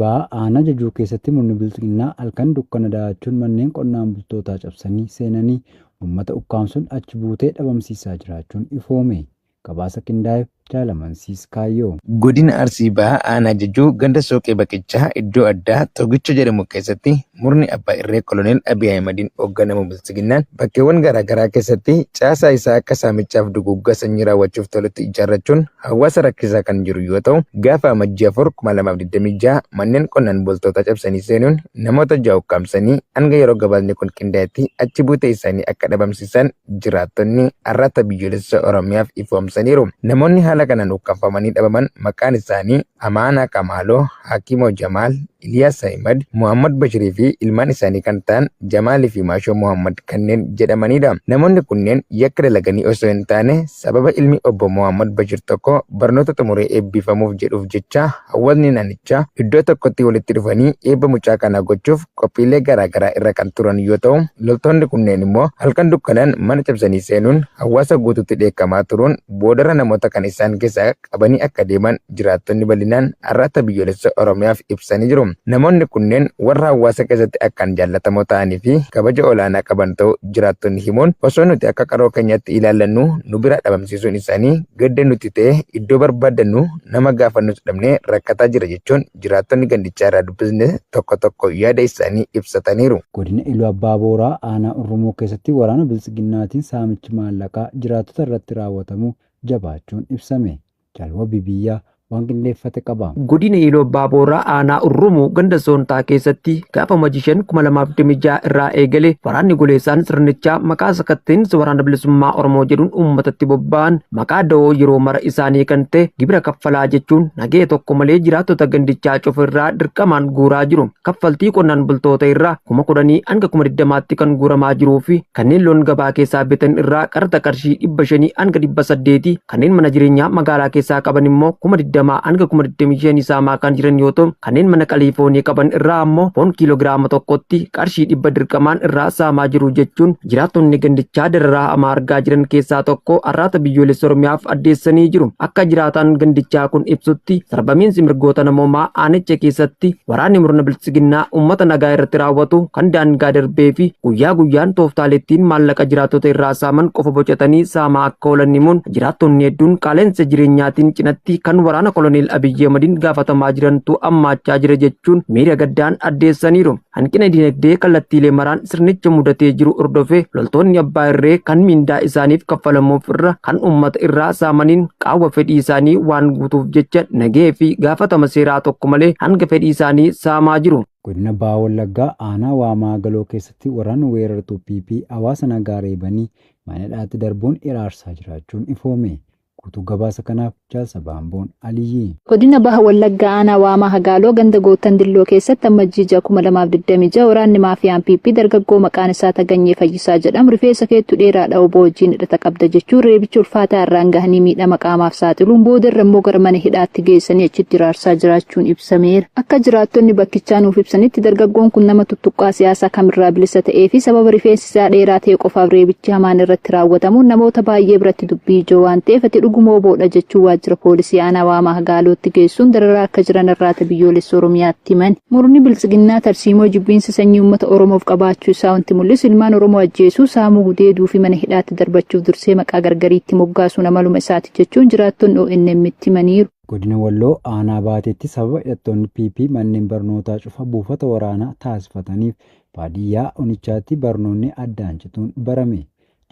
Bahaa Aanaa Jajuu keessatti murni Bilxiginnaa halkan dukkana da'achuun manneen qonnaan bultootaa cabsanii seenanii uummata ukkaamsuun achi buutee dhabamsiisaa jiraachuun ifoome. Gabaasa qindaa'eef Jaalamansiis Kaayyoo. Godina Arsii Bahaa Aanaa Jajuu ganda Sooqee Baqichaa iddoo addaa Togicha jedhamu keessatti murni abbaa irree Koloneel Abiy Ahimadiin hoogganamu Biltsiginnaan bakkeewwan garaa garaa keessatti caasaa isaa akka saamichaaf duguuggaa sanyii raawwachuuf tolutti ijaarrachuun hawaasa rakkisaa kan jiru yoo ta'u, gaafa Amajjii 4, 2026 manneen qonnaan bultootaa cabsanii seenuun namoota 6 ukkaamsanii hanga yeroo gabaasni kun qindaa'etti achi buutee isaanii akka dhabamsiisan jiraattonni Arraata Biyyoolessa Oromiyaaf ifoomsaniiru. Namoonni haala kanaan ukkaamfamanii dhabaman maqaan isaanii Amaanaa Kamaaloo, Hakimoo Jamaal, Iliyaas Ahimad, Muhammad Bashirii fi ilmaan isaanii kan ta'an Jamaalii fi Maashoo Muhammad kanneen jedhamanidha. Namoonni kunneen yakka dalaganii osoo hin taane sababa ilmi obbo Muhammad Bashir tokko barnoota xumuree eebbifamuuf jedhuuf jecha hawaasni naannichaa iddoo tokkotti walitti dhufanii eebba mucaa kanaa gochuuf qophiilee garaa garaa irra kan turan yoo ta'u, loltoonni kunneen immoo halkan dukkanaan mana cabsanii seenuun hawaasa guutuutti dheekkamaa turuun boodarra namoota kan isaan keessaa qabanii akka deeman jiraattonni bal'inaan Arraata Biyyoolessa Oromiyaaf ibsanii jiru. Namoonni kunneen warra hawaasa keessatti akkaan jaallatamoo ta'anii fi kabaja olaanaa qaban ta'uu jiraattonni himuun, osoo nuti akka qaroo keenyaatti ilaallannu nu biraa dhabamsiisuun isaanii gadda nutti ta'ee iddoo barbaaddannu nama gaafannus dhabnee rakkataa jira jechuun jiraattonni gandichaa irraa dubbisne tokko tokko yaada isaanii ibsataniiru. Godina Iluu Abbaa Booraa aanaa Urrumuu keessatti waraana Biltsiginnaatiin saamichi maallaqaa jiraattota irratti raawwatamu jabaachuun ibsame. Jaal Wabii Biyyaa waan qindeeffate qaba. Godina Iluu Abbaa Booraa aanaa Urrumuu ganda Soontaa keessatti gaafa Amajjii 5, 2026 irraa eegale waraanni goleessaan sirnichaa maqaa sakatta'insa waraana bilisummaa Oromoo jedhuun uummatatti bobba'an maqaa da'oo yeroo mara isaanii kan ta'e gibira kaffalaa jechuun nagahee tokko malee jiraattota gandichaa cufa irraa dirqamaan guuraa jiru. Kaffaltii qonnaan bultoota irraa 10,000 hanga 20,000tti kan guuramaa jiruu fi kanneen loon gabaa keessaa bitan irraa qaraxa qarshii 500 hanga 800, kanneen mana jireenyaa magaalaa keessaa qaban immoo 20,000 hanga 25,000 saamaa kan jiran yoo ta'u, kanneen mana qalii foonii qaban irraa ammoo foon kiiloogiraama tokkotti qarshii 100 dirqamaan irraa saamaa jiru jechuun jiraattonni gandichaa dararaa hamaa argaa jiran keessaa tokko Arraata Biyyoolessa Oromiyaaf addeessanii jiru. Akka jiraataan gandichaa kun ibsutti, sarbamiinsi mirgoota namoomaa aanicha keessatti waraanni murna biltsiginnaa uummata nagaa irratti raawwatu kan daangaa darbee fi guyyaa guyyaan tooftaalee ittiin maallaqa jiraattota irraa saaman qofa bocatanii saamaa akka oolan himuun, jiraattonni hedduun qaala'insa jireenyaatiin cinatti kan waraana koloneel Abiyyi Ahmadiin gaafatamaa jirantu hammaachaa jira jechuun miira gaddaan addeessaniiru. Hanqina dinagdee kallattiilee maraan sirnicha mudatee jiru hordofee loltoonni abbaa irree kan miindaa isaaniif kaffalamuuf irra kan uummata irraa saamaniin qaawwa fedhii isaanii waan guutuuf jecha nagahee fi gaafatama seeraa tokko malee hanga fedhii isaanii saamaa jiru. Godina Baha Wallaggaa aanaa Waamaa Galoo keessatti waraanni weerartuu PP hawaasa nagaa reebanii mana hidhaatti darbuun hiraarsaa jiraachuun ifoome. Guutuu gabaasa kanaaf Jaal Sabaamboon Aliyyii. Godina Baha Wallaggaa Aanaa Waamaa Hagaaloo ganda Goottan Dilloo keessatti Ammajjii 6, 2026 waraanni maafiyaan PP dargaggoo maqaan isaa Taganyee Fayyisaa jedhamu rifeensa keettu dheeraadha wbo wajjin hidhata qabda jechuun reebicha ulfaataa irraan gahanii miidhama qaamaaf saaxiluun booda irra immoo gara mana hidhaatti geessanii achitti hiraarsaa jiraachuun ibsameera. Akka jiraattonni bakkichaa nuuf ibsanitti dargaggoon kun nama tuttuqqaa siyaasaa kamirraa bilisa ta'ee fi sababa rifeensi isaa dheeraa ta'e qofaaf reebichi hamaan irratti raawwatamuun namoota baay'ee biratti dubbii ijoo waan ta'eef ati dhuguma wbo dha jechuun waajjira poolisii aanaa Waamaa Hagaalootti geessuun dararaa akka jiran Arraata Biyyoolessa Oromiyaatti himan. Murni Biltsiginnaa tarsiimoo jibbiinsa sanyii uummata Oromoof qabaachuu isaa wanti mul'isu ilmaan Oromoo ajjeesuu, saamuu, gudeeduu fi mana hidhaatti darbachuuf dursee maqaa gargarii itti moggaasuun amaluma isaati jechuun jiraattonni ONM'tti himaniiru. Godina Walloo aanaa Baateetti sababa hidhattoonni PP manneen barnootaa cufa buufata waraanaa taasifataniif baadiyyaa onichaatti barnoonni addaan cituun barame.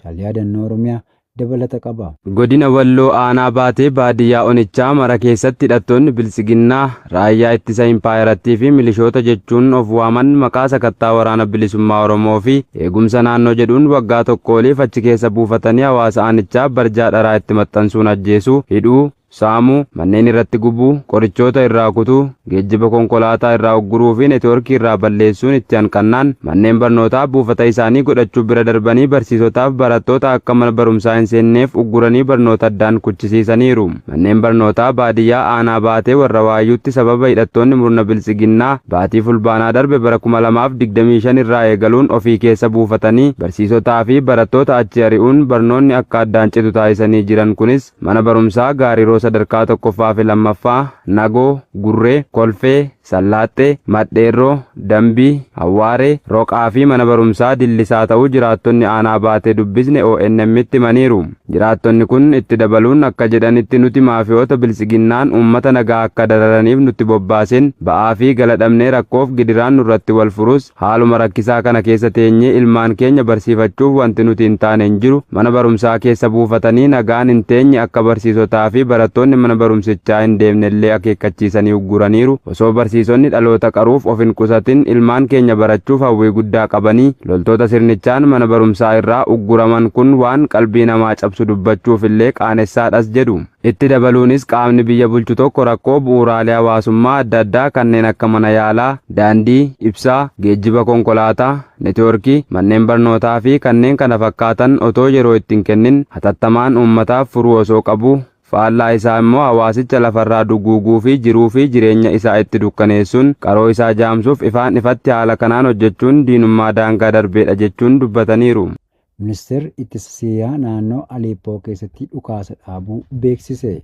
Jaal Yaadannoo Oromiyaa dabalata qaba. Godina Walloo aanaa Baatee baadiyyaa onichaa mara keessatti hidhattoonni Biltsiginnaa, raayyaa ittisa impaayerattii fi milishoota jechuun of waaman maqaa sakattaa Waraana Bilisummaa Oromoo fi eegumsa naannoo jedhuun waggaa tokko oliif achi keessa buufatanii hawaasa aanichaa barjaa dharaa itti maxxansuun ajjeesuu, hidhuu, saamuu, manneen irratti gubuu, qorichoota irraa kutuu, geejjiba konkolaataa irraa ugguruu fi netiwoorkii irraa balleessuun itti hanqannaan manneen barnootaa buufata isaanii godhachuu bira darbanii barsiisotaaf barattoota akka mana barumsaa hin seenneef ugguranii barnoota addaan kuchisiisaniiru. Manneen barnootaa baadiyyaa aanaa Baatee Warra Waayyuutti sababa hidhattoonni murna Biltsiginnaa baatii Fulbaanaa darbe bara 2025 irraa eegaluun ofii keessa buufatanii barsiisotaa fi barattoota achii ari'uun barnoonni akka addaan citu taasisanii jiran kunis Mana barumsaa Gaariroo sadarkaa 1ffaa fi 2ffaa, Nagoo, Gurree, Kolfee, Sallaaxxee, Madheerroo, Dambii, Hawwaaree, Roqaa fi mana barumsaa Dillisaa ta'uu jiraattonni aanaa Baatee dubbisne ONM'tti himaniiru. Jiraattonni kun itti dabaluun akka jedhanitti nuti maafiyoota biltsiginnaan uummata nagaa akka dararaniif nutti bobbaaseen ba'aa fi gala dhabnee rakkoof gidiraan nurratti wal furus haaluma rakkisaa kana keessa teenyee ilmaan keenya barsiifachuuf wanti nuti hin taane hin jiru. Mana barumsaa keessa buufatanii nagaan hin teenye akka barsiisotaa fi barattoonni mana barumsichaa hin deemnellee akeekkachiisanii ugguraniiru. Osoo barsiisonni dhaloota qaruuf of hin qusatin ilmaan keenya barachuuf hawwii guddaa qabanii loltoota sirnichaan mana barumsaa irraa ugguraman kun waan qalbii namaa cabsu dubbachuuf illee qaanessaadhas jedhu. Itti dabaluunis qaamni biyya bulchu tokko rakkoo bu'uuraalee hawaasummaa adda addaa kanneen akka mana yaalaa, daandii, ibsaa, geejjiba konkolaataa, neetwoorkii, manneen barnootaa fi kanneen kana fakkaatan otoo yeroo itti hin kennin hatattamaan uummataaf furuu osoo qabu faallaa isaa immoo hawaasicha lafarraa duguuguu fi jiruu fi jireenya isaa itti dukkaneessuun qaroo isaa jaamsuuf ifaan ifatti haala kanaan hojjechuun diinummaa daangaa darbeedha jechuun dubbataniiru. Ministeerri ittisa Siiriyaa naannoo Aleeppoo keessatti dhukaasa dhaabuu beeksise.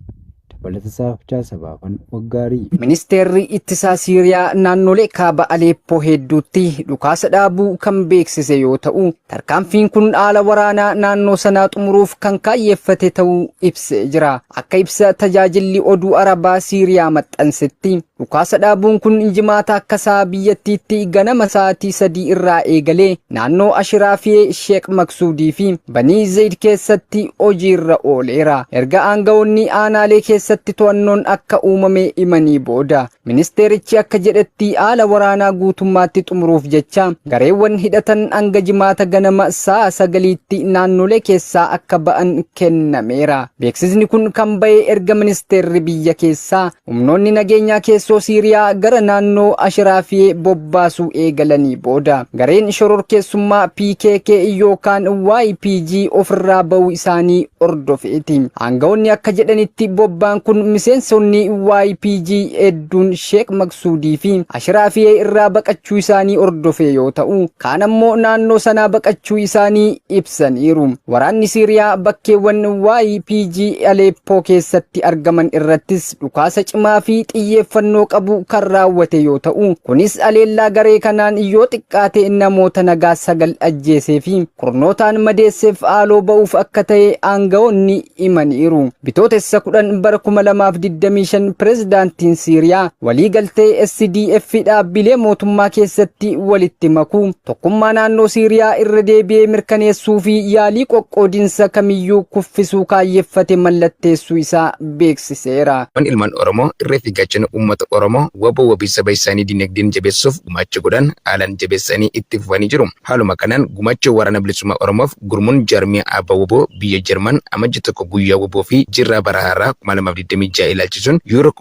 Dabalata isaaf Jaalsabaafan Waggaarii. Ministeerri ittisaa Siiriyaa naannolee kaaba Aleeppoo hedduutti dhukaasa dhaabuu kan beeksise yoo ta'u, tarkaanfiin kun haala waraanaa naannoo sanaa xumuruuf kan kaayyeeffate ta'uu ibsee jira. Akka ibsa tajaajilli oduu Arabaa Siiriyaa maxxansetti, dhukaasa dhaabuun kun jimaata akka sa'a biyyattiitti ganama sa'aatii 3 irraa eegalee naannoo Ashiraafiyee, Sheek Maksuudii fi Banii Zayd keessatti hojiirra ooleera. Erga aanga'oonni aanaalee keessatti to'annoon akka uumame himanii booda. Ministeerichi akka jedhetti haala waraanaa guutummaatti xumuruuf jecha gareewwan hidhatan hanga jimaata ganama sa'a 9tti naannolee keessaa akka ba'an kennameera. Beeksisni kun kan ba'e erga ministeerri biyya keessaa humnoonni nageenyaa keessoo Siiriyaa gara naannoo Ashiraafiyee bobbaasuu eegalanii booda. Gareen shororkeessummaa PKK yookaan YPG ofirraa ba'uu isaanii hordofeeti. Aanga'oonni akka jedhanitti bobbaan kun miseensonni YPG hedduun Sheek Maqsuudii fi Ashiraafiyee irraa baqachuu isaanii hordofee yoo ta'u, kaan ammoo naannoo sanaa baqachuu isaanii ibsaniiru. Waraanni Siiriyaa bakkeewwan YPG Aleeppoo keessatti argaman irrattis dhukaasa cimaa fi xiyyeeffannoo qabu kan raawwate yoo ta'u, kunis aleellaa garee kanaan yoo xiqqaate namoota nagaa 9 ajjeesee fi kurnootaan madeesseef haaloo ba'uuf akka ta'e aanga'oonni himaniiru. Bitootessa 10 bara 2025 pirezidaantiin Siiriyaa waliigaltee SDF dhaabbilee mootummaa keessatti walitti makuu, tokkummaa naannoo Siiriyaa irra deebi'ee mirkaneessuu fi yaalii qoqqoodinsa kamiyyuu kuffisuu kaayyeffate mallatteessuu isaa beeksiseera. Ilmaan Oromoo irree fi gaachana uummata Oromoo wbo wabii saba isaanii dinagdeen jabeessuuf gumaacha godhan haalaan jabeessanii itti fufanii jiru. Haaluma kanaan gumaacha Waraana Bilisummaa Oromoof gurmuun jaarmiyaa ABO-wbo biyya Jarman Amajji 1 guyyaa wbo fi Jirraa bara haaraa 2026 ilaalchisuun Yuuroo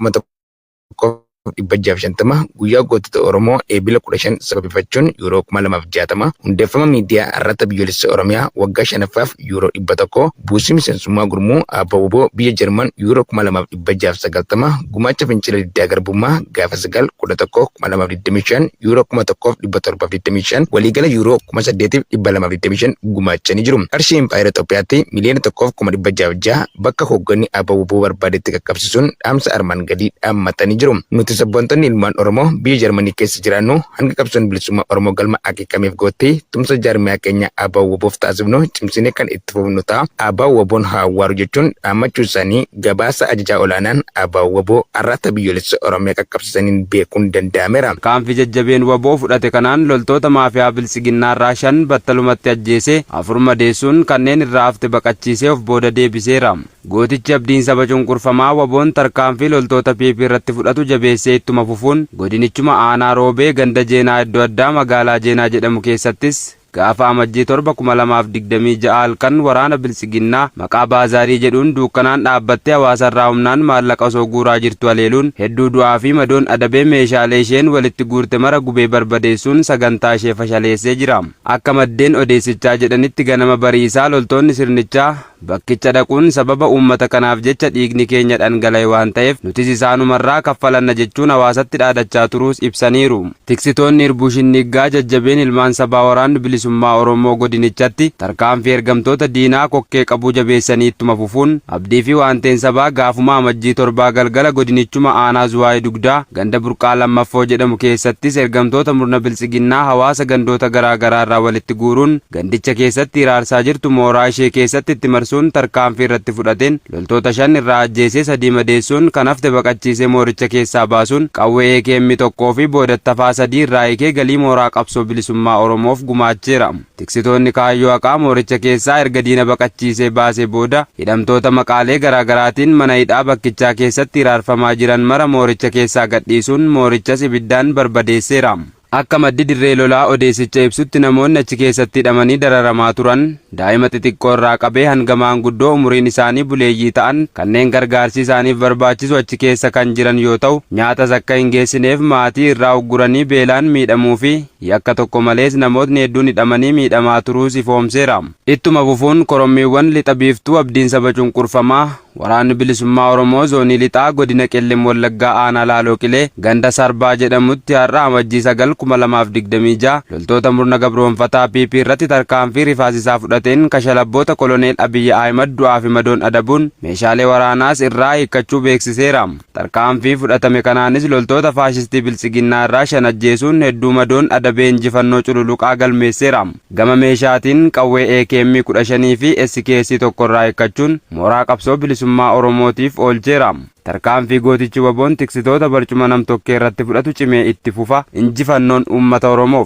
1650, guyyaa gootota Oromoo Eebila 15 sababeeffachuun Yuuroo 2060, hundeeffama miidiyaa Arraata Biyyoolessa Oromiyaa waggaa 5ffaaf Yuuroo 100, buusii miseensummaa gurmuu ABO-wbo biyya Jarman Yuuroo 2690, gumaacha fincila diddaa garbummaa gaafa 9, 11, 2025 Yuuroo 1725 waliigala Yuuroo 8225 gumaachanii jiru. Qarshii Impaayera Itoophiyaatti 1,606,000 bakka hoogganni ABO-wbo barbaadetti qaqqabsiisuun dhaamsa armaan gadii dhaammatanii jiru. Nuti sabboontonni ilmaan Oromoo biyya Jarmanii keessa jiraannu hanga qabsoon bilisummaa Oromoo galma akeekameef gahutti tumsa jaarmiyaa keenya ABO-wbof taasifnu cimsinee kan itti fufnu ta'a. ABO-wbon haa waaru jechuun dhaammachuu isaanii gabaasa Ajajaa Olaanaan ABO-wbo Arraata Biyyoolessa Oromiyaa qaqqabsiisaniin beekuun danda'ameera. Tarkaanfii jajjabeen wbo fudhate kanaan loltoota maafiyaa Biltsiginnaarraa 5 battalumatti ajjeesee, 4 madeessuun kanneen irraa hafte baqachiisee of booda deebiseera. Gootichi abdiin saba cunqurfamaa WBOn tarkaanfii loltoota PP irratti fudhatu jabeessee ittuma fufuun godinichuma aanaa Roobee ganda Jeenaa iddoo addaa magaalaa Jeenaa jedhamu keessattis gaafa Amajjii 7, 2026 halkan waraana Biltsiginnaa maqaa baazaarii jedhuun duukkanaan dhaabbattee hawaasa irraa humnaan maallaqa osoo guuraa jirtu haleeluun hedduu du'aa fi madoon adabee meeshaalee isheen walitti guurte mara gubee barbadeessuun sagantaa ishee fashaleessee jira. Akka maddeen odeessichaa jedhanitti ganama barii isaa loltoonni sirnichaa Bakkicha dhaquun sababa uummata kanaaf jecha dhiigni keenya dhangala'e waan ta'eef nutis isaanumarraa kaffalanna jechuun hawaasatti dhaadachaa turuus ibsaniiru. Tiksitoonni Irbuu Shinniiggaa jajjabeen ilmaan sabaa Waraanni Bilisummaa. Bilisummaa Oromoo godinichatti tarkaanfii ergamtoota diinaa kokkee qabuu jabeessanii ittuma fufuun abdii fi waanteen sabaa gaafuma Amajjii 7 galgala godinichuma aanaa Zuwaay Dugdaa ganda Burqaa Lammaffoo jedhamu keessattis ergamtoota murna Biltsiginnaa hawaasa gandoota garaa garaa irraa walitti guuruun gandicha keessatti hiraarsaa jirtu mooraa ishee keessatti itti marsuun tarkaanfii irratti fudhateen loltoota 5 irraa ajjeesee 3 madeessuun kan hafte baqachiisee mooricha keessaa baasuun qawwee AKM 1 fi boodattafaa 3 irraa hiikee galii mooraa qabsoo bilisummaa Oromoof gumaacheera. Tiksitoonni kaayyoo haqaa mooricha keessaa erga diina baqachiisee baasee booda hidhamtoota maqaalee garaa garaatiin mana hidhaa bakkichaa keessatti hiraarfamaa jiran mara mooricha keessaa gadhiisuun moorichas ibiddaan barbadeesseera. Akka maddi Dirree Lolaa odeessicha ibsutti namoonni achi keessatti hidhamanii dararamaa turan daa'ima xixiqqoo irraa qabee hanga maanguddoo umuriin isaanii buleeyyii ta'an kanneen gargaarsi isaaniif barbaachisu achi keessa kan jiran yoo ta'u nyaatas akka hin geessineef maatii irraa ugguranii beelaan miidhamuu fi yakka tokko malees namootni hedduun hidhamanii miidhamaa turuus ifoomseera. Ittuma fufuun korommiiwwan lixa biiftuu abdiin saba cunqurfamaa Waraanni Bilisummaa Oromoo Zoonii Lixaa Godina Qellem Wallaggaa Aanaa Laaloo Qilee ganda Sarbaa jedhamutti har'a Amajjii 9, 2026 loltoota murna gabroomfataa PP irratti tarkaanfii rifaasisaa fudhateen kashalabboota Koloneel Abiy Ahimad du'aa fi madoon adabuun meeshaalee waraanaas irraa hiikkachuu beeksiseera. Tarkaanfii fudhatame kanaanis loltoota faashistii Biltsiginnaa irraa 5 ajjeesuun hedduu madoon adabee injifannoo cululuqaa galmeesseera. Gama meeshaatiin qawwee AKM 15 fi SKS 1 irraa hiikkachuun mooraa qabsoo bilisummaa Oromootiif oolcheera. Tarkaanfii gootichi WBOn tiksitoota barcuma nam-tokkee irratti fudhatu cimee itti fufa. Injifannoon uummata Oromoof!